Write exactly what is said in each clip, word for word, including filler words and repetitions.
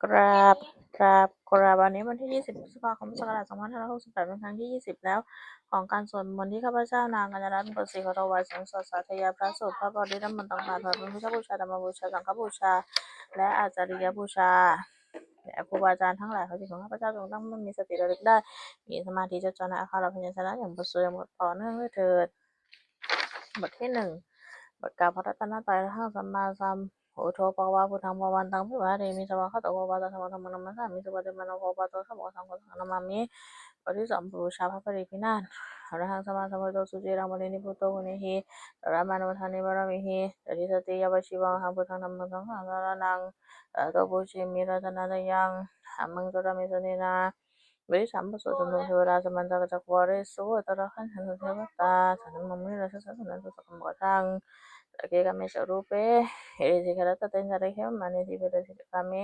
กราบ กราบ กราบ วันนี้วันที่ ยี่สิบ พฤษภาคม พุทธศักราช สองพันห้าร้อยหกสิบแปด เป็นครั้งที่ ยี่สิบ แล้ว ของการสวดมนต์ที่ข้าพเจ้านางกัญญารัตน์ มงคลศรีโคตวัส สวดสาธยายพระสูตร พระปริตรมนต์ต่างๆ ถวายเป็นพุทธบูชา ธรรมบูชา สังฆบูชา และอาจาริยบูชา และครูบาอาจารย์ทั้งหลาย ขอจิตของข้าพเจ้าจงตั้งมั่น มีสติระลึกได้ มีสมาธิจดจ่อในอักขระพยัญชนะอย่างบทสวดอย่างต่อเนื่องด้วยเถิด บทที่หนึ่ง บทกล่าวพระรัตนตรัย Arahaṃ sammāsambuddho bhagavā, buddhaṃ bhagavantaṃ abhivādemi. Svākkhāto bhagavatā dhammo, dhammaṃ namassāmi. Supaṭipanno bhagavato sāvakasaṅgho, saṅghaṃ namāmi. บทที่สอง บูชาพระปริตรพินาศ Arahaṃ sammāsambuddho suciraṃ parinibbuto guṇehi, sammadāni pāramīhi, jāti satthī yāvajīvaṃ, ahaṃ buddhaṃ dhammaṃ saṅghaṃ saraṇaṃ gato, pūjemi ratanattayaṃ, dhammaṃ jhānāmi saddhena. บทที่สาม บทสวดชุมนุมเทวดา Samantā cakkavāḷesu atrāgacchantu devatā, saddhammaṃ munirājassa suṇantu saggamokkhadaṃ. Sagge kāme ca rūpe girisikharataṭe cantalikkhe vimāne, dīpe raṭṭhe ca gāme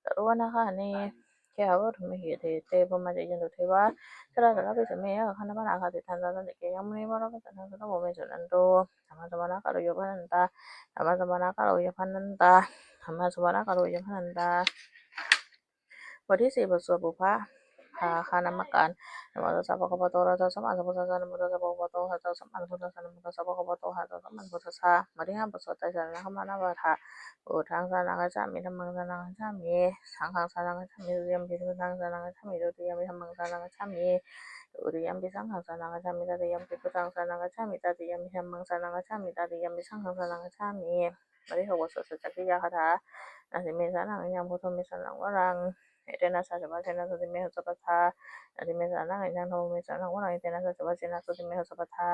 taruvanagahane gehavatthumhi khette, bhummā cāyantu devā jalathalavisame yakkhagandhabbanāgā, tiṭṭhantā santike yaṃ munivaravacanaṃ sādhavo me suṇantu. Dhammessavanaṃ ākaroya bhadantā, dhammassavanakālo ayam bhadantā, dhammassavanakālo ayam bhadantā. บทที่สี่ บทสวดปุพพะภาคานมการ Namo tassa bhagavato arahato sammāsambuddhassa. Namo tassa bhagavato arahato sammāsambuddhassa. Namo tassa bhagavato arahato sammāsambuddhassa. บทที่ห้า บทสวดไตรสรณคมนปาฐะ Buddhaṃ saraṇaṃ gacchāmi. Dhammaṃ saraṇaṃ gacchāmi. Saṅghaṃ saraṇaṃ gacchāmi. Dutiyampi buddhaṃ saraṇaṃ gacchāmi. Dutiyampi dhammaṃ saraṇaṃ gacchāmi. Dutiyampi saṅghaṃ saraṇaṃ gacchāmi. Tatiyampi buddhaṃ saraṇaṃ gacchāmi. Tatiyampi dhammaṃ saraṇaṃ gacchāmi. Tatiyampi saṅghaṃ saraṇaṃ gacchāmi. บทที่หก บทสวดสัจจกิริยาคาถา Natthi me saraṇaṃ aññaṃ, buddho me saraṇaṃ varaṃ, etena saccavajjena sotthi me hotu sabbadā. Natthi me saraṇaṃ aññaṃ, dhammo me saraṇaṃ varaṃ, etena saccavajjena sotthi me hotu sabbadā.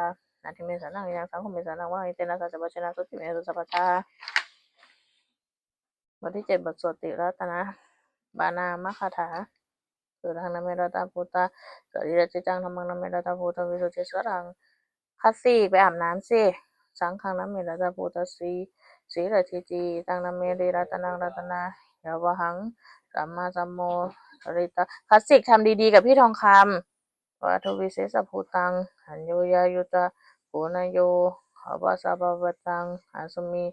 Natthi me saraṇaṃ aññaṃ, saṅgho me saraṇaṃ varaṃ, etena saccavajjena sotthi me hotu sabbadā. บทที่เจ็ด บทสวดติรัตนปาณามคาถา Buddhaṃ namaṃ ratanaṃ buddhaṃ, sārīrañca niccaṃ, dhammaṃ namaṃ ratanaṃ buddhaṃ, visuddhijutimiddhaṃ. คัดสิ ไปอาบน้ำสิ Saṅghaṃ namaṃ ratanaṃ buddhaṃ, sīlañca niccaṃ, taṃ namaṃ ratanaṃ ratanaṃ, yāvāhaṃ sammāsambuddho darittaṃ. คัดสิ ทำดีๆ กับพี่ทองคำ Vatthuvisesabhūtaṃ, aññoññayuttaguṇayo, appasampavattaṃ, āsami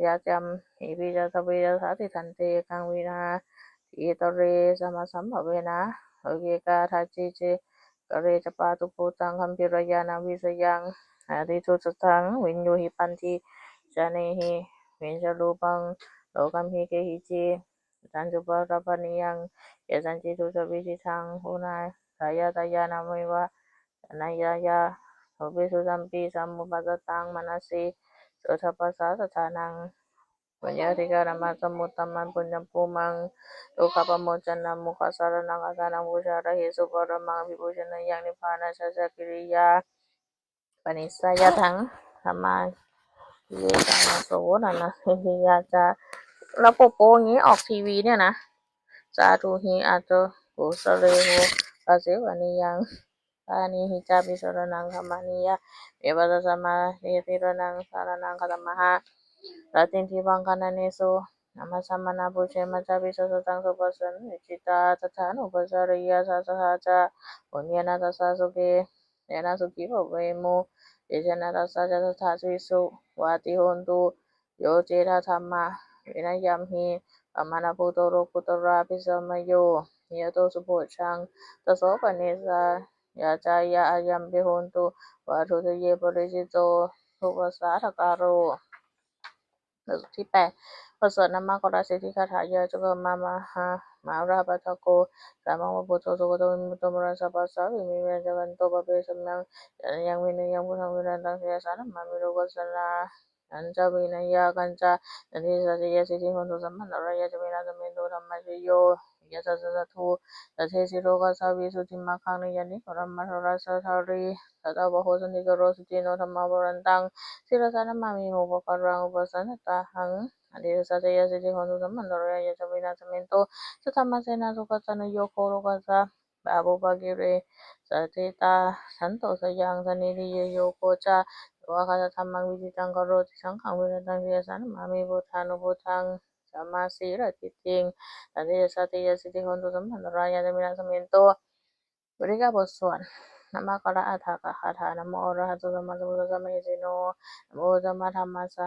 yatyamhi piyatā, sabbehāsati taṃ teyaṃ, vināyatire samasambhavena, loke kādaci ce kāre ca, pātubhūtaṃ gambhīrañāṇavisayaṃ, atiduddaṃ viññūhi paṇḍitajjānehi, viññāṇarūpaṃ lokamhi kehici, taṃ cupaṭipaññāya, yasaṃ citto ca vichittaṃ, uṇhiyā ñāṇamevaññāya, rūpesu tampi samupassitaṃ, manasi suddhapassaṃ sattānaṃ, puññādhikāramassamuttamaṃ, puññabbhūmaṃ dukkhāpamoccanaṃ, mokkhaṃ saraṇaṃ gatānaṃ, pūjārahesu paramaṃ abhipūjanayaṃ, nibbānasacchikiriyā paṇidhī yatthaṃ samādiye, tamhaso nānāvibhūtiyā ca. แล้วโป๊ะๆ อย่างนี้ออกทีวีเนี่ยนะ Sādhu hi atthakusalena, lokasevanīyaṃ, pāṇinī cāpi saraṇaṃ gammāma, neva tassa māniyā, saraṇaṃ gatamāha. Rattindivaṃ gaṇanīyā, namasāma pūjema cāpi, sāsanaṃ supabhātaṃ, ye caṃ niyamitā, tathānupassariya, sāsanaṃ ca puññena, tassa sukhi tena sukhī bhavemu, tejena tassa ca sadā visuṃ vatti hotu, yo citadhammaṃ vinayaṃ hi, pamāṇaputo lokuttaro abhisamāyo, niyato subojjhaṃ, taṃ so paṭicchāya, ayampi hotu, vatthuttaye paricito, suppasaṭṭhākāro. บทที่แปด บทสวดนมการสิทธิคาถา Yācakā mahāmārapaṭṭhako, sammāsambuddho sugato vimutto, mārassa pāsā vimocchanto, pāpetha mayā nibbutto, taṃ vinayaṃ buddhaṃ bhikkhūnaṃ seyyathā namāmi. Lokadhātūnañca vinayaṃ āgañca, yannūna sāsanaṃ sadā siddhiṃ hotu, sabbantarāyā ca vināsamentu. Dhammavicayo viññūhīti sabbadhatu, saṅghassa sāvakaṃ visuddhimaggaṃ, niyyānikaṃ dhammadharassa dhārī, sāvakaṃ santindito suciṇṇo, dhammavaraṃ sīlassa namāmi, pāpaggaṃ appaṭihaṃ. Yannūna sāsanaṃ sadā siddhiṃ hotu, sabbantarāyā ca vināsamentu. Saddhammasenā sukhassa nuyogo, lokassa pāpūpakilesu saññutā, santo sayaṃ santindiyo yogo ca, yo akāsadhammaṃ vajjitaṃ karoti, saṅghaṃ pāpūpakilesaṃ vināsamentu, sīlassa namāmi buddhānubuddhaṃ, sammāsīladiṭṭhiṃ. Yannūna sāsanaṃ sadā siddhiṃ hotu, sabbantarāyā ca vināsamentu. บทที่เก้า บทสวดนมการอัฏฐกถา Namo arahato sammāsambuddhassa mahesino, namo uttamadhammassa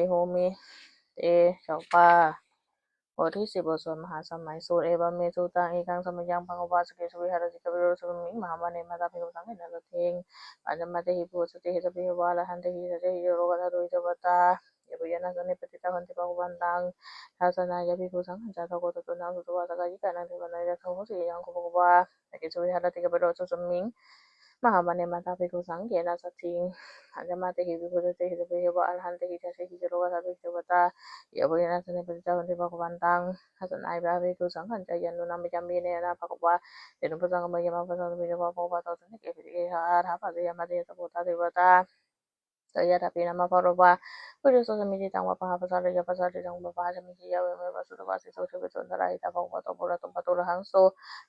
ihomi. เต จบว่า บทที่สิบ บทสวดมหาสมัยสูตร Evamme sutaṃ. Ekaṃ samayaṃ bhagavā sakkesu viharati kapilavatthusmiṃ mahāvane mahatā bhikkhusaṅghena saddhiṃ pañcamattehi bhikkhusatehi sattehi bhikkhavo arahantehi dasahi ca lokadhātūhi devatā yebhuyyena sannipatitā honti bhagavantaṃ dassanāya bhikkhusaṅghañca. Atha kho catunnaṃ suddhāvāsakāyikānaṃ devānaṃ etadahosi: Ayaṃ kho bhagavā sakkesu viharati kapilavatthusmiṃ mahāvane mahatā bhikkhusaṅghena saddhiṃ pañcamattehi bhikkhusatehi sattehi bhikkhavo arahantehi dasahi ca lokadhātūhi devatā yebhuyyena sannipatitā honti bhagavantaṃ dassanāya bhikkhusaṅghañca. Yannūna mayampi anenā bhagavā tenupasaṅkameyyāma, appasaṅkameyyāma bhagavato santike santike atha bhāsiyāmāti. Yassa puraṃ itiha devatā seyyathāpi nāma balavā puriso sammiñjitaṃ vā bāhaṃ pasāreyya, pasāritaṃ vā bāhaṃ sammiñjeyya, evameva suddhāvāsesu devesu antarahitā bhagavato purato pāturahaṃsu.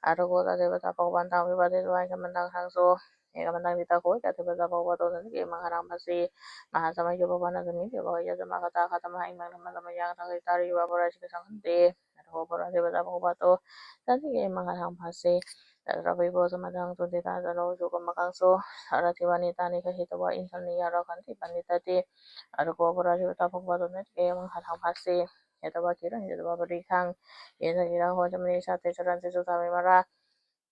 Atha kho tā devatā bhagavantaṃ abhivādetvā ekamantaṃ aṭṭhaṃsu. Ekamantaṃ ṭhitā kho ekā devatā bhagavato santike imaṃ gāthaṃ abhāsi: Mahāsamayo pavanasmiṃ, devakāyā samāgatā; āgatamha imaṃ dhammasamayaṃ, dakkhitāyeva aparājitasaṅghanti. Atha kho aparā devatā bhagavato santike imaṃ gāthaṃ abhāsi: Tatra bhikkhavo samādahaṃsu, cittaṃ attano ujukamakaṃsu; sārathīva nettāni gahetvā, indriyāni rakkhanti paṇḍitāti. Atha kho aparā devatā bhagavato santike imaṃ gāthaṃ abhāsi: Chetvā khīlaṃ chetvā palighaṃ, indakhīlaṃ ūhacca manejā; te caranti suddhā vimalā,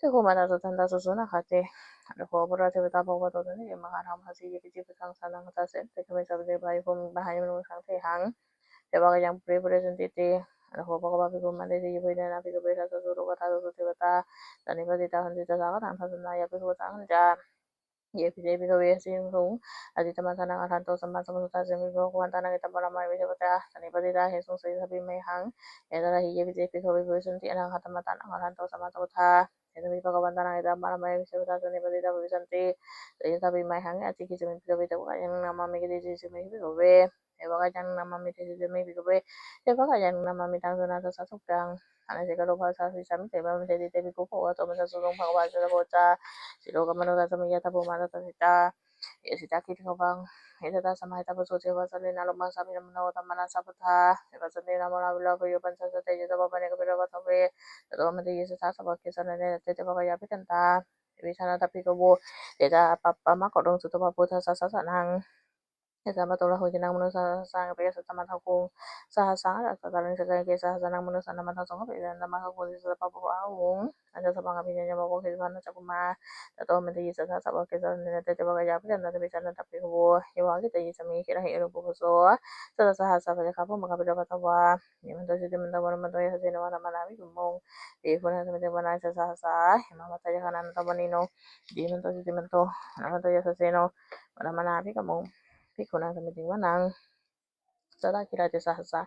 cakkhumatā sudantā susunāgāti. Atha kho aparā devatā bhagavato santike imaṃ gāthaṃ abhāsi: Yepi te bhikkhavo samādahaṃsu, saṅghassa sāvake sāvake, sāvakā sahe pāhuneyya saṅghaṃ, devakāyaṃ paripūressantīti. Atha kho bhagavā bhikkhū āmantesi: Yebhuyyena bhikkhave dasasu lokadhātūsu devatā sannipatitā honti dassākaraṇaṃ dassanāya bhikkhusaṅghañca. Yepi te bhikkhave ahesuṃ atītamaddhānaṃ arahanto sammāsambuddhā, sesāsmi bhagavantānaṃ etaparamāyeva devatā sannipatitā ahesuṃ, seyyathāpi mayhaṃ etarahi. Yepi te bhikkhave bhavissanti anāgatamaddhānaṃ arahanto sammāsambuddhā, sesāsmi bhagavantānaṃ etaparamāyeva devatā sannipatitā bhavissanti, seyyathāpi mayhaṃ etarahi. Icchāmi bhikkhave devakāyānaṃ nāmāni. Kittayissāmi bhikkhave devakāyānaṃ nāmāni. Desissāmi bhikkhave devakāyānaṃ nāmāni. Taṃ suṇātha sādhukaṃ anantañca lomahaṃsābhisambujjhāma. Āmantayi te bhikkhū bhagavato paccassosuṃ. Bhagavā etadavoca: Silokamanukassāmi, yattha bhummā tadassitā; ye sitā girigabbharaṃ, pahitattā samāhitā. Puthū devā sahalī, lomahaṃsābhisambhuno; odātamanasā suddhā, bhassanti nāma maggānaṃ. Bhiyyo pañcasate ñatvā, vane kāpilavatthave; tato āmantayi satthā, sāvake sāsane rate. Devakāyā abhikkantā, te vijānātha bhikkhavo; te ca ātappamakaruṃ, sutvā buddhassa sāsanaṃ. Yassaṃ vācālo pahitattā, manussānaṃ hadaye satamaddakkhuṃ. Sahassaṃ atha sattariṃ, sataṃ eke sahassānaṃ; manussānaṃ pādasenaṃ, petamaddakkhuṃ. Disā sabbā phuṭā ahuṃ, aññāsabhaṃ abhiññāya, mārā purakkhitvāna cakkhumā. Tato āmantayi satthā, sāvake sāsane rate. Devakāyā abhikkantā, te vijānātha bhikkhavo; ye vohaṃ kittayissāmi, girāhi anupubbaso. Sattasahassā pāyāgā, bhummā kāpilavatthavā; iddhimanto jutimanto, vaṇṇavanto yasassino; modamānā abhikkāmuṃ, bhikkhūnaṃ samitiṃ vanaṃ. Chasahassā hemavatā, yakkhā nānattavaṇṇino; iddhimanto jutimanto, vaṇṇavanto yasassino; modamānā abhikkāmuṃ, bhikkhūnaṃ samitiṃ vanaṃ. Sātāgirā tisahassā,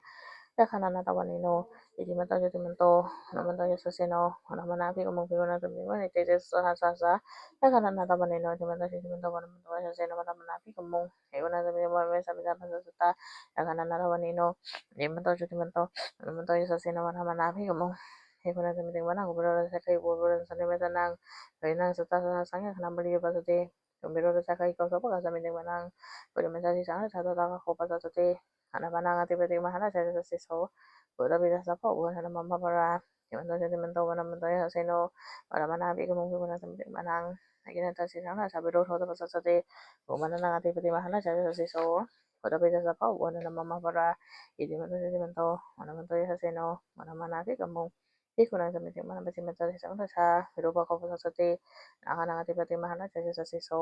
yakkhā nānattavaṇṇino; iddhimanto jutimanto, vaṇṇavanto yasassino; modamānā abhikkāmuṃ, bhikkhūnaṃ samitiṃ vanaṃ. Ete catusahassasahassā, yakkhā nānattavaṇṇino; iddhimanto jutimanto, vaṇṇavanto yasassino; modamānā abhikkāmuṃ, bhikkhūnaṃ samitiṃ vanaṃ. Vessāmittā pañcasatā, yakkhā nānattavaṇṇino; iddhimanto jutimanto, vaṇṇavanto yasassino; modamānā abhikkāmuṃ, bhikkhūnaṃ samitiṃ vanaṃ. Kumbhīro rājagahiko, pavutthajātiṃ vajirahattham; bhiyyo naṃ satasahassaṃ, yakkhānaṃ payirupāsati; kumbhīro rājagahiko, sopāga samitiṃ vanaṃ. Purimañca disā dhataraṭṭhako, pasāsati tappamakaṃsu. Ānāpanānaṃ ādhipati, mahārājā yasassi so. Puttāpi tassa bahavo, indanāmā mahabbalā; iddhimanto jutimanto, vaṇṇavanto yasassino; modamānā abhikkāmuṃ, bhikkhūnaṃ samitiṃ vanaṃ. Dakkhiṇañca disā dhataraṭṭhako, virūḷho tappasāsati; kumbhaṇḍānaṃ ādhipati, mahārājā yasassi so. Puttāpi tassa bahavo, indanāmā mahabbalā; iddhimanto jutimanto, vaṇṇavanto yasassino; modamānā abhikkāmuṃ, bhikkhūnaṃ samitiṃ vanaṃ. Pacchimañca disā dhataraṭṭhako, virūpakkho pasāsati; nāgānaṃ ādhipati, mahārājā yasassi so.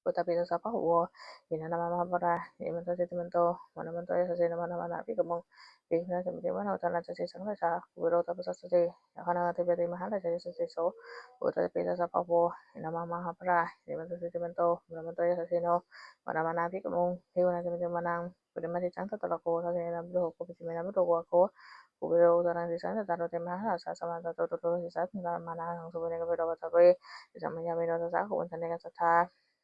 Puttāpi tassa bahavo, indanāmā mahabbalā; iddhimanto jutimanto, vaṇṇavanto yasassino; modamānā abhikkāmuṃ, bhikkhūnaṃ samitiṃ vanaṃ. Uttarañca disā dhataraṭṭhako, kuvero tappasāsati; yakkhānaṃ ādhipati, mahārājā yasassi so. Puttāpi tassa bahavo, indanāmā mahabbalā; iddhimanto jutimanto, vaṇṇavanto yasassino; modamānā abhikkāmuṃ, bhikkhūnaṃ samitiṃ vanaṃ. Purimaṃ disaṃ dhataraṭṭhako, dakkhiṇena virūḷhako; pacchimena virūpakkho, kuvero uttaraṃ disaṃ. Cattāro te mahārājā, samantā caturo disā; daddallamānā aṭṭhaṃsu, vane kāpilavatthave. Disā mayā vino dasaṃsu, bhummā cāyantu devā;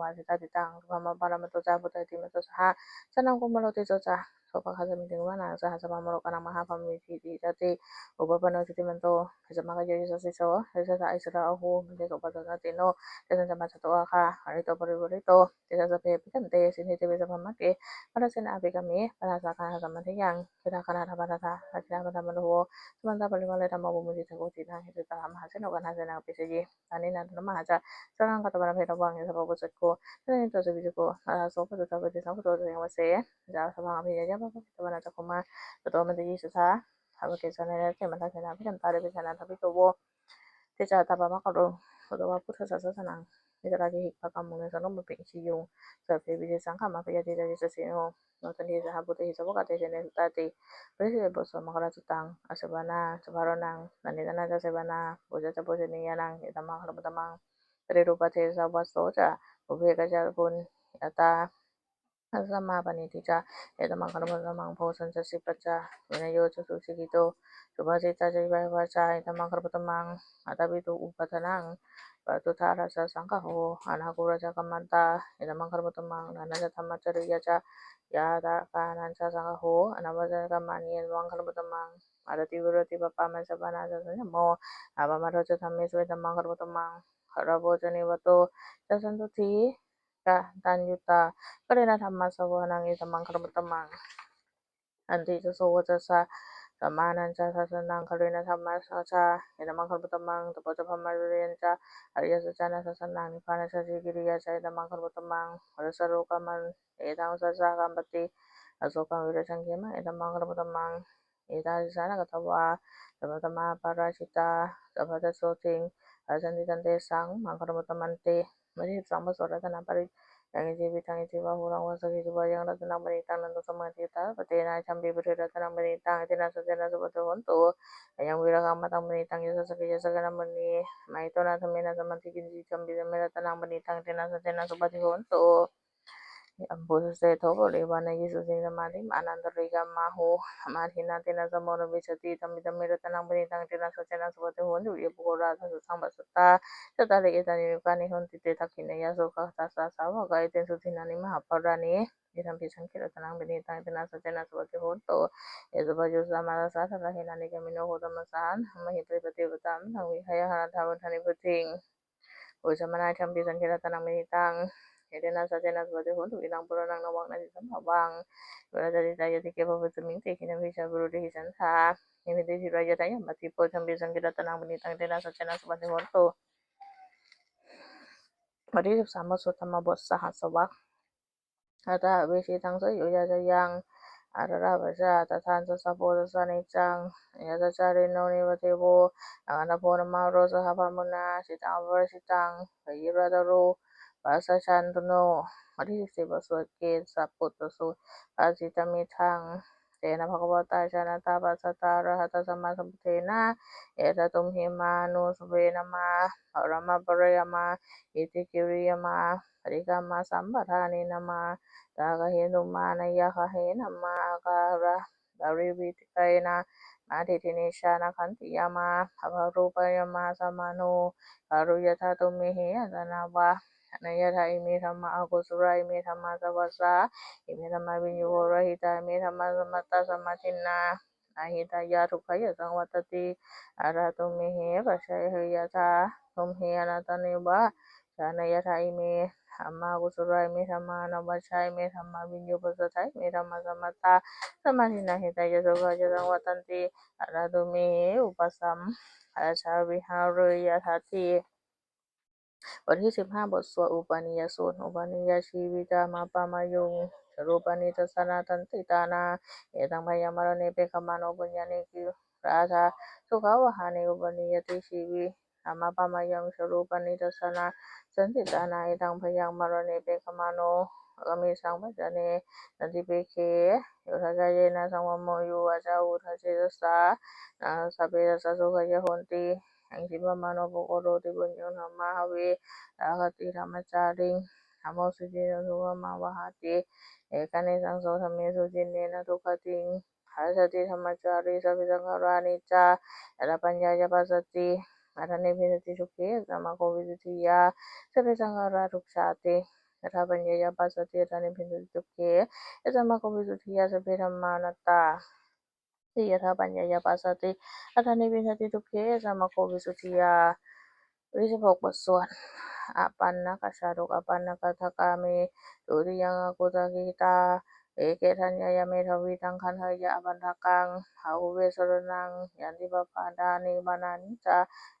vā siddhātiṭṭhaṃ, sukhaṃ va paramatto ca, phuṭṭhāti manto saha. Sanaṅkumāro tisso ca, sopāga samitiṃ vanaṃ, sahassabrahmalokānaṃ, mahābrahmābhitiṭṭhati ca. Upapanno jutimanto, bhismākāyo yasassi so, yasasā aisarā ahu, mantesu paccudāvatti no. Tesañca majjhato āgā, hārito parivārito, te ca sabbe abhikkante, sannidhe vessabhāvake, mārasenā abhikkāmi, pāṇāsā gandhabbā samandiyaṃ. Khiḍḍākā naḷhā bāḷhajā, dakkhiṇā paṭhamitā mā bhūmi, samettā pārivaṇṇaṃ ithambā bhūmiṃ, catubbāṇāsena abhisaji. Sannayhitvā rāmasenaṃ upavesayi, sanaṅkatvāna bheravaṃ, sopāga samitiṃ vanaṃ. Tato ṭhitā viṭū viṭuṭo, sahassā so paccudāvatti, saṅkuddho ca yaṃ amhesu. Tañca ātappamakaṃsu vīriyaṃ, sopāga samitiṃ vanaṃ. Cakkhumā tato āmantayi satthā, sāvake sāsane rate, mandaseṭṭho pāvakako ānandarāhulā. Te ca ātappamakaruṃ, sutvā buddhassa sāsanaṃ, vītarāgehi pakkāmuṃ, nesaṃ lomampi iñjayuṃ. Sabbepi te saṅghamā, bhayātītā yasassino, modanti saha bhūtehi, sāvakā te janesutāti. Paṭirūpadesavāso maṅgalasuttaṃ, āsevanā ca bālānaṃ, naṇḍitānañca sevanā, pūjā ca pūjanīyānaṃ, etammaṅgalamuttamaṃ. Paṭirūpadesavāso ca, pubbe kayasiddhisampadā, attasammāpaṇidhi ca, etammaṅgalamuttamaṃ. Bojjhaṅgā ca sippañca, vinayo ca susikkhito, subhāsitā ca yā vācā, etammaṅgalamuttamaṃ. Mātāpituupaṭṭhānaṃ, puttadārassa saṅgaho, anākulā ca kammantā, etammaṅgalamuttamaṃ. Dānañca dhammacariyā ca, ñātakānañca saṅgaho, anavajjāni kammāni, etammaṅgalamuttamaṃ. Āratī viratī pāpā, majjapānā ca saññamo, appamādo ca dhammesu, etammaṅgalamuttamaṃ. Gāravo ca nivāto ca, santuṭṭhī ca kataññutā, kālena dhammassavanaṃ, etammaṅgalamuttamaṃ. Khantī ca sovacassā, samaṇānañca dassanaṃ, kālena dhammasākacchā, etammaṅgalamuttamaṃ. Tapo ca brahmacariyañca, ariyasaccāna dassanaṃ, nibbānasacchikiriyā ca, etammaṅgalamuttamaṃ. Phuṭṭhassa lokadhammaṃ, etaṃ saccaṃ kamati, asokaṃ virajaṃ khemaṃ, etammaṅgalamuttamaṃ. Etādisāni katvāna, sabbatthamaparājitā, sabbattha sotthiṃ gacchanti, tantesaṃ maṅgalamuttamanti. บทที่สิบสอง บทสวดรัตนปริตร Yaṃ kiñci vittaṃ idha vā huraṃ vā, saggesu vā yaṃ ratanaṃ paṇītaṃ, na tassa kaṃsatthi katthaṃ, na tena idampi paṭidassanaṃ paṇītaṃ, etena saccena suvatthi hotu. Ayaṃ virāgā amataṃ paṇītaṃ, yassa sakyasaccāna munehi, mahesino dhammena sammiñjitaṃ, idampi me ratanaṃ paṇītaṃ, etena saccena suvatthi hotu. ambūjaseṭṭho parivaṇṇayī suciṃ, samādhimānantarikaṃ āhu, samādhinā tena samo na vijjati. Idampi saṅghe ratanaṃ paṇītaṃ, etena saccena suvatthi hotu. Ye puggalā satthusaṅghassa pattā, cattāri etāni yugāni honti, te dakkhiṇeyyā sugatassa sāvakā, etesu dinnāni mahapphalāni. Idampi saṅghe ratanaṃ paṇītaṃ, etena saccena suvatthi hotu. Ye suppayuttā manasā daḷhena, nikkāmino gotamasāsanamhi, te pattipattā amataṃ vigayha, laddhā mudhā nibbutiṃ bhuñjamānā. Idampi saṅghe ratanaṃ paṇītaṃ, etena saccena suvatthi hotu. Idaṃ purāṇaṃ navaṃ natthi sambhavaṃ, purāṇañca āyatike bhavasmiṃ, te khīṇabījā aviruḷhichandā, nibindati dhīrā yathāyampadīpo. Idampi saṅghe ratanaṃ paṇītaṃ, etena saccena suvatthi hotu. บทที่สิบสาม บทสวดธรรมบทสหัสวรรค Athāvicchitaṃ seyyo yācāyaṃ ārabbā ca, tathāya sabbodhasāniccaṃ, ñātakāyikānuddavo, nāganātho nāma haro, saha brāhmaṇā jitaṃ avarajitaṃ, bhagirathā taro pasajaṇhano. บทที่สิบสี่ บทสวดเกสปุตตสูตร Bhāsitaṃ me taṃ, tena bhagavatā jānatā passatā arahatā sammāsambuddhena, etadhumhi mānusave nāma paramāparyāma, iti giriyāma paṭikkama sampādāni nāma taggāhetumānāyagāhe nāma akāraparivittikāya nāma diṭṭhinijjhānakkhantiyāma bhavarūpayāma samāno karuyyatha tumhehi attanavā. Ananyadā ime dhammā akusalā, ime dhammā pāpākajjā, ime dhammā viññuppavahitā, ime dhammā samātā samādinnā, ahitāya dukkhāya saṃvattati. Atha tumhehi pāṭiccayyadā tumhe anattanāni vajjanāyathā, ime dhammā kusalā, ime dhammā anavajjā, ime dhammā viññuppasādā, ime dhammā samātā samādinnā, hitāya sukhāya saṃvattanti. Atha tumhehi upasampadāya vihārayathāti. บทที่สิบห้า บทสวดอุปาณิยสูตร Upanīyā jīvitamappamāyu, ca rūpāni tassānatthaṃ ṭhitānaṃ, etaṃ bhayaṃ maraṇe pekkhamāno, bhuñjāni khīṇadā dukkhāvahāni. Upanīyati jīvitamappamāyu, ca rūpāni tassānatthaṃ ṭhitānaṃ, etaṃ bhayaṃ maraṇe pekkhamāno, agamissaṃ pañcasate ñātibhikkhave. Yodha kāyena saṃvamo, yodha vācā uddhava cetasā, tathā sabbe sattā sukhāya honti. Ahaṃ khippamāno puggaloti, puññaṃ dhammaṃ bhave, rakkhatidhammacāriṃ, dhammo sotthi dukkhamappahāti. Ekānesaṃ so dhammesu, jinena duggatiṃ gacchati dhammacārī. Sabbe saṅkhārā aniccā, yadā paññāya passati, yadā nibbindati dukkhe, yassa maggo visuddhiyā. Sabbe saṅkhārā dukkhāti, yadā paññāya passati, yadā nibbindati dukkhe, yassa maggo visuddhiyā. Sabbe dhammā anattāti, yadā paññāya passati, yadā nibbindati dukkhe, yassa maggo visuddhiyā. บทที่สิบหก บทสวด Apaṇṇakaṭṭhaduṭṭhaparinayantikāme dutiyaṃ aguttakaṃ. Eke daññāya medhāvī, taṃ gaṇhāya apaṇṇakaṃ. Bāhuṃ ve saraṇaṃ yanti, pappaṭāni vanañca.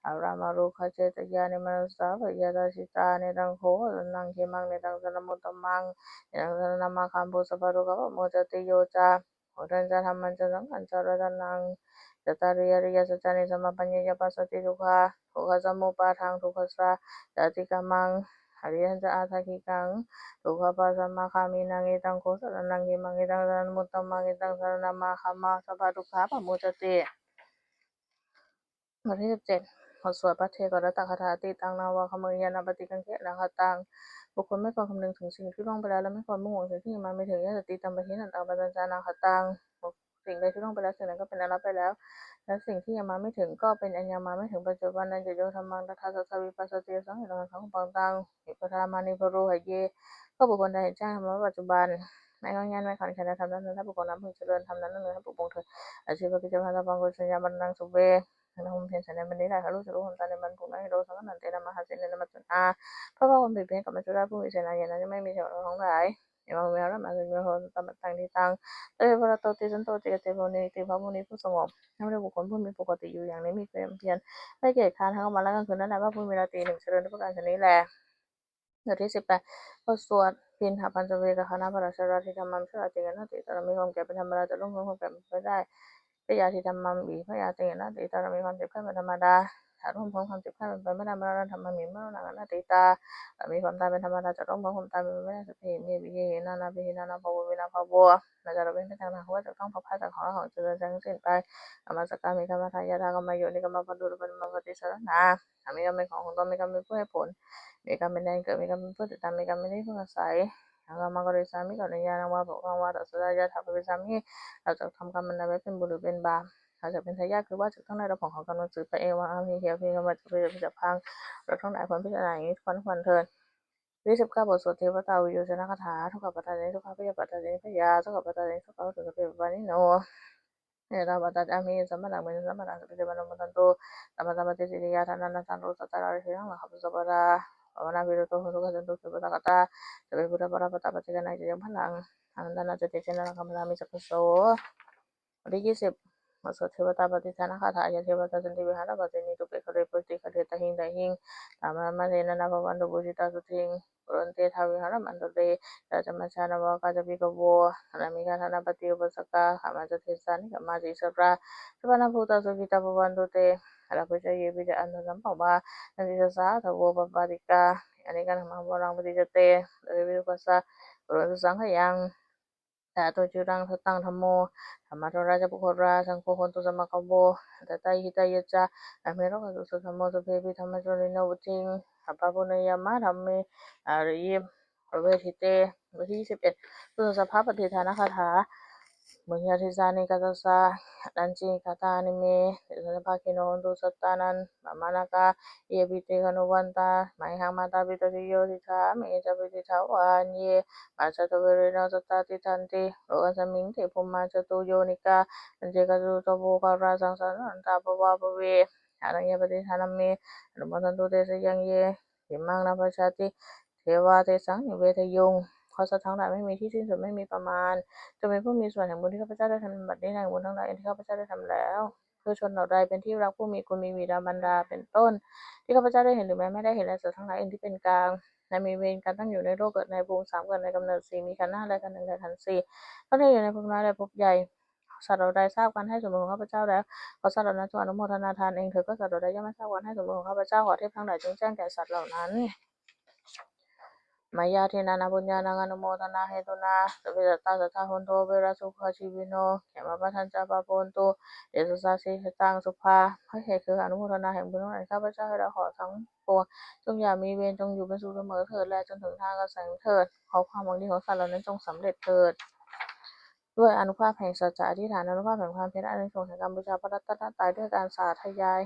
Aramārukkhā cetayāni, mānusā va yathā citā. Netaṃ kho saraṇaṃ khemaṃ, netaṃ saraṇamuttamaṃ, netaṃ saraṇamāgamuṃ. Sabbadukkhā pamuccati, yo caṃ buddhañca dhammañca saṅghañca ratanaṃ. Cattāri ariyasacchāni, sammappaññāya passati. Dukkhaṃ dukkhasamuppādaṃ, dukkhassa paṭikkamaṃ, ariyañca aṭṭhaṅgikaṃ dukkhapasamagāminam. Etaṃ kho saraṇaṃ khemaṃ, etaṃ saraṇamuttamaṃ, etaṃ saraṇamāgamuṃ. Sabbadukkhā pamuccati. บทที่สิบเจ็ด บทสวดภัทเทกรัตตคาถา Atītaṃ nānvāgameyya, nappaṭikaṅkhe anāgataṃ. บุคคลไม่ควรคำนึงถึงสิ่งที่ล่วงไปแล้ว และไม่ควรมุ่งหวังสิ่งที่ยังมาไม่ถึง Yadatītaṃ pahīnantaṃ, appattañca anāgataṃ. สิ่งใดที่ล่วงไปแล้ว สิ่งนั้นก็เป็นอันละไปแล้ว และสิ่งที่ยังมาไม่ถึงก็เป็นอันยังมาไม่ถึง Paccuppannā ca yo dhammaṃ, tattha tattha vipassati, asaṃhiraṃ asaṅkuppaṃ, taṃ viddhā maṇi gaṇaturaṃ. ก็บุคคลใดเห็นแจ้งธรรมะปัจจุบัน ไม่ง่อนแง่นไม่คลอนแคลนในธรรมนั้น ถ้าบุคคลนั้นพึงเจริญธรรมนั้น นั้นพึงปกป้องเถิด Ajjeva kiccamātappaṃ, ko jaññā maraṇaṃ suve. เราบำเพ็ญสันดานบัณฑิตได้ หากลูกจะรู้ความตายในวันพรุ่งนั้น Hirosaṃ kaṇhanti, na mahāsenena maccunā. เพราะว่าความเบียดเบียนกับมัจจุราชผู้มีเสนาใหญ่นั้น จะไม่มีแถวเราทั้งหลาย Evaṃ me bhavantu bhikkhave sataṃ sataṃ. Sabbe pāṇino pavanto iti santo ātirekanti, pavuneyyanti bhāmuni. ผู้สงบย่อมเรียกบุคคลผู้มีปกติอยู่อย่างนี้ มีความเพียรไม่เกียจคร้าน ทั้งกลางวันและกลางคืน และในภาคผู้มีราตรีหนึ่ง เจริญด้วยประการฉะนี้แล บทที่สิบแปด บทสวดปิณฑปัญจเวกขณะ Parājarāpi dhammaṃ, jarāti kaṇhāti, tathāpi. ความแก่เป็นธรรมดา จะล่วงพ้นความแก่เป็นไปได้ Byādhi dhammāpi, byādhi kaṇhāti, tathāpi. ความเจ็บไข้เป็นธรรมดา จะล่วงพ้นความเจ็บไข้เป็นไปไม่ได้ Maraṇadhammāpi, maraṇaṃ kaṇhāti, tathāpi. ความตายเป็นธรรมดา จะล่วงพ้นความตายเป็นไปไม่ได้ Sabbehi me piyehi nānābhehi nānābhāvo vinābhāvo. เราจะละเว้นไปจากหากว่าจะต้องพลัดพรากจากของรักของเจริญทั้งสิ้นไป Kammassakā me dhammatāyatā, kammayo nikammapattuttamā, kammapaṭisaraṇā. กรรมมีกรรมเป็นของของตน มีกรรมเป็นผู้ให้ผล มีกรรมเป็นแดนเกิด มีกรรมเป็นผู้ติดตาม มีกรรมเป็นที่พึ่งอาศัย Ahaṃ kammaṃ karissāmi, kalyāṇaṃ vā pāpakaṃ vā, tassa dāyādaṃ bhavissāmi. เราจะทำกรรมอันใดไว้เป็นบุญหรือเป็นบาป เราจะเป็นทายาทคือว่าจะต้องได้รับผลของกรรมนั้นสืบไป Evaṃ amhehi abhikkāmi sabbepi sabbaṃ. เราทั้งหลายควรพิจารณาอย่างนี้ทุกวันทุกวันเถิด ยี่สิบเก้า บทสวดเทวตาวิโยชนคาถา Dukkhappattā ca niddukkhā, bhayappattā ca nibbhayā, sokappattā ca nissokā, hontu sabbepi pāṇino. Ettāvatā ca amhehi sambhataṃ puññasampadaṃ, sabbe devānumodantu sabbasampattisiddhiyā. Dānaṃ dadantu saddhāya, dakkhiṇaṃ dadantu sabbadā, pamāṇābhilābho hotu, gacchantu devatāgatā. Sabbe buddhā balappattā, paccekānañca yaṃ balaṃ, arahantānañca tejena, rakkhaṃ bandhāmi sabbaso. บทที่ ยี่สิบ บทสวดเทวตาปฏิทานคาถา Yā devatā santi vihāravāsinī, thūpe ghare bodhighare tahiṃ tahiṃ, tā brahmā sāsane bhavantu pūjitā, sotthiṃ karontedha vihāramaṇḍale. Yā cāmajjhā navakā ca bhikkhavo, gāmā ca dānapatī upāsakā, gāmā ca desā nigamā ca issarā, sappāṇabhūtā sukhitā bhavantu te. Atha pūjā yepi ca aṇḍasambhavā, santi saha sāsane sāvakā, anekā dhammānubhāvāni paṭicca te, tepi dukkhassa karontu saṅkhayaṃ. Ṭhātu ciraṃ sataṃ dhammo, dhammaddharā ca puggalā, saṅgho hotu samaggo va, atthāya hitāya ca. Amhe rogā sukkhā samaggā, sabbepi dhammacārino, vuḍḍhiṃ sampāpuṇeyyāma, dhamme ariyappavedite. บทที่ ยี่สิบเอ็ด Buddho sabbappattidānagāthā. Puññādisāni katassa, yānīdha bhūtāni me, tesampāgino hontu sattānaṃ, pamāṇakā yapi te guṇavantā. Mayhaṃ mātā pitu siriyo, diṭṭhā me ca pūjitā, vāññe paccattaṃ vīrino sadā tiṭṭhanti, lokasmiṃ te bhummā catūyonikā, pañcekā catūtopākārā, saṃsārattapavā pave. Ātaññāpattidānamme, anumodantu te sayaṃ ye, imaṃ na pajāti devā tesaṃ nivedayuṃ. เพราะสัตว์ทั้งหลายไม่มีที่สิ้นสุด ไม่มีประมาณ จงเป็นผู้มีส่วนแห่งบุญที่ข้าพเจ้าได้ทำบัดนี้ แห่งบุญทั้งหลายที่ข้าพเจ้าได้ทำแล้ว เพื่อชนเหล่าใดเป็นที่รัก ผู้มีคุณ มีบิดามารดาเป็นต้น ที่ข้าพเจ้าได้เห็นหรือแม้ไม่ได้เห็น และสัตว์ทั้งหลายอื่นที่เป็นกลาง และมีเวรการตั้งอยู่ในโลก เกิดในภูมิสาม เกิดในกำเนิดสี่ มีขันธ์ห้าและขันธ์หนึ่งและขันธ์สี่ ต้องได้อยู่ในภพน้อยและภพใหญ่ สัตว์เหล่าใดทราบการให้ส่วนบุญของข้าพเจ้าแล้ว ขอสัตว์เหล่านั้นจงอนุโมทนาทานเองเถิด ก็สัตว์เหล่าใดย่อมไม่ทราบการให้ส่วนบุญของข้าพเจ้า ขอเทพทั้งหลายจงแจ้งแก่สัตว์เหล่านั้น Mayā dānaṃ puññaṃ anumodanāhetunā, sabbe sattā sadā hontu averā sukhajīvino. Khemappadañca pāpetha, tejasā siddhataṃ subhā. เพราะเหตุคืออนุโมทนาแห่งบุญทั้งหลายข้าพเจ้าให้แล้ว ขอทั้งปวงจงอย่ามีเวร จงอยู่เป็นสุขเสมอเถิด และจนถึงทางอันเกษมเถิด ขอความหวังดีของสัตว์เหล่านั้นจงสำเร็จเถิด ด้วยอานุภาพแห่งสัจจะอธิษฐาน อานุภาพแห่งความเพียร อานิสงส์แห่งการบูชาพระรัตนตรัย ด้วยการสาธยาย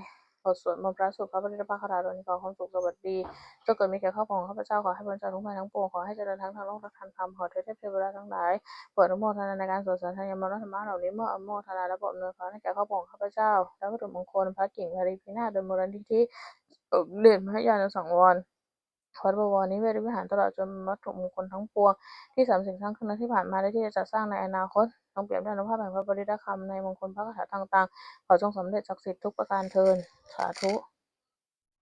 บทสวดมนต์พระสูตร พระปริตรคาถา โดยนี้ขอความสุขสวัสดีจงเกิดมีแก่ครอบครัวของข้าพเจ้า ขอให้พ้นจากทุกข์ภัยทั้งปวง ขอให้เจริญทั้งทางโลกและทางธรรม ขอเทพเทวดาทั้งหลายโปรดอนุโมทนาในการสวดสาธยายมนต์พระธรรมเหล่านี้ เมื่ออนุโมทนาแล้วโปรดอำนวยพรให้แก่ครอบครัวของข้าพเจ้า และวัตถุมงคลพระกิ่งพาลีพินาศ โดยมูลนิธิสมเด็จพระญาณสังวร วัดบวรนิเวศวิหาร ตลอดจนวัตถุมงคลทั้งปวง ที่สรรเสริญสร้างขึ้นในที่ผ่านมา และที่จะจัดสร้างในอนาคต จงเปี่ยมด้วยอานุภาพแห่งพระปริตรคาถา ในมงคลพระคาถาต่างๆ ขอจงสำเร็จศักดิ์สิทธิ์ทุกประการเทอญ สาธุ